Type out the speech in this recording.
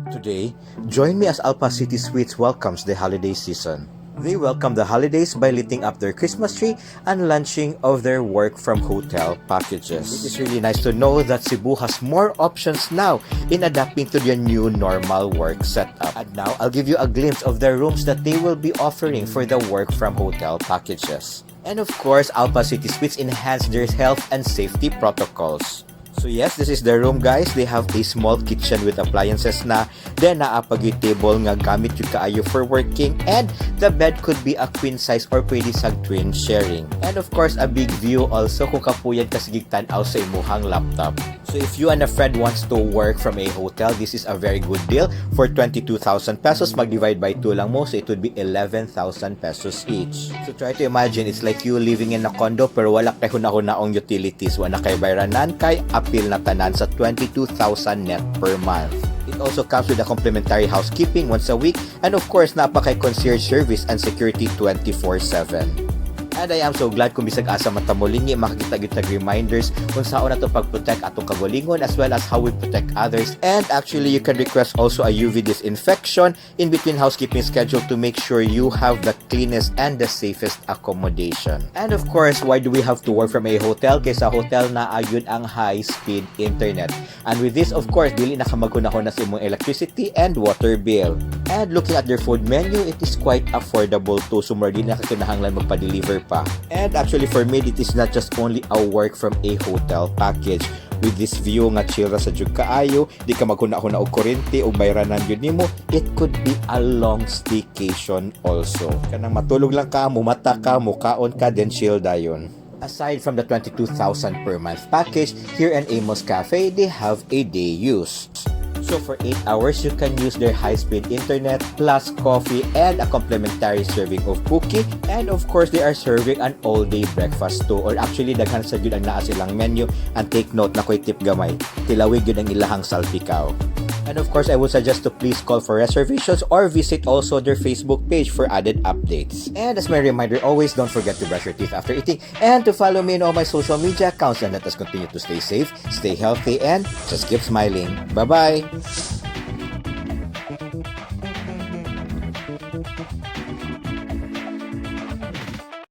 Today, join me as Alpha City Suites welcomes the holiday season. They welcome the holidays by lighting up their Christmas tree and launching of their work from hotel packages. It is really nice to know that Cebu has more options now in adapting to their new normal work setup. And now, I'll give you a glimpse of the rooms that they will be offering for the work from hotel packages. And of course, Alpha City Suites enhance their health and safety protocols. So yes, this is the room, guys. They have a small kitchen with appliances na. Then naa pa gyud table nga gamit jud kaayo for working, and the bed could be a queen size or pwede sa twin sharing. And of course, a big view also kung kapuyan ka sige tan-aw sa imuhang laptop. So if you and a friend wants to work from a hotel, this is a very good deal for 22,000 pesos. Mag-divide by 2 lang mo, so it would be 11,000 pesos each. So try to imagine, it's like you living in a condo pero wala kay huna-hunaong utilities, wala kay bayranan kay apil na tanan sa 22,000 net per month. It also comes with a complimentary housekeeping once a week and, of course, naa pa kay concierge service and security 24/7. And I am so glad kung bisag asa man ta molingi, makakita gyud tag reminders kung unsaon nato pag-protect atong kagalingon as well as how we protect others. And actually, you can request also a UV disinfection in between housekeeping schedule to make sure you have the cleanest and the safest accommodation. And of course, why do we have to work from a hotel? Kay sa hotel naa gyud ang high-speed internet. And with this, of course, dili na ka maghunahuna sa imong electricity and water bill. And looking at their food menu, it is quite affordable too. So, more di na ka kinahanglan magpa-deliver pa. And actually, for me, it is not just only a work from a hotel package. With this view nga chill ra sa jud kaayo, di ka maghuna-huna og kuryente o bayranan jud nimo, it could be a long staycation also. Kanang matulog lang ka, mumata ka, mukaon ka, then chill dayon. Aside from the 22,000 per month package, here in Amos Cafe, they have a day use. So for 8 hours, you can use their high-speed internet plus coffee and a complimentary serving of cookie. And of course, they are serving an all-day breakfast too. Or actually, daghan sa gyud ang naa silang menu. And take note na ko'y tip gamay. Tilawig gyud ang ilahang salpikaw. And of course, I would suggest to please call for reservations or visit also their Facebook page for added updates. And as my reminder, always don't forget to brush your teeth after eating and to follow me in all my social media accounts. And let us continue to stay safe, stay healthy, and just keep smiling. Bye-bye!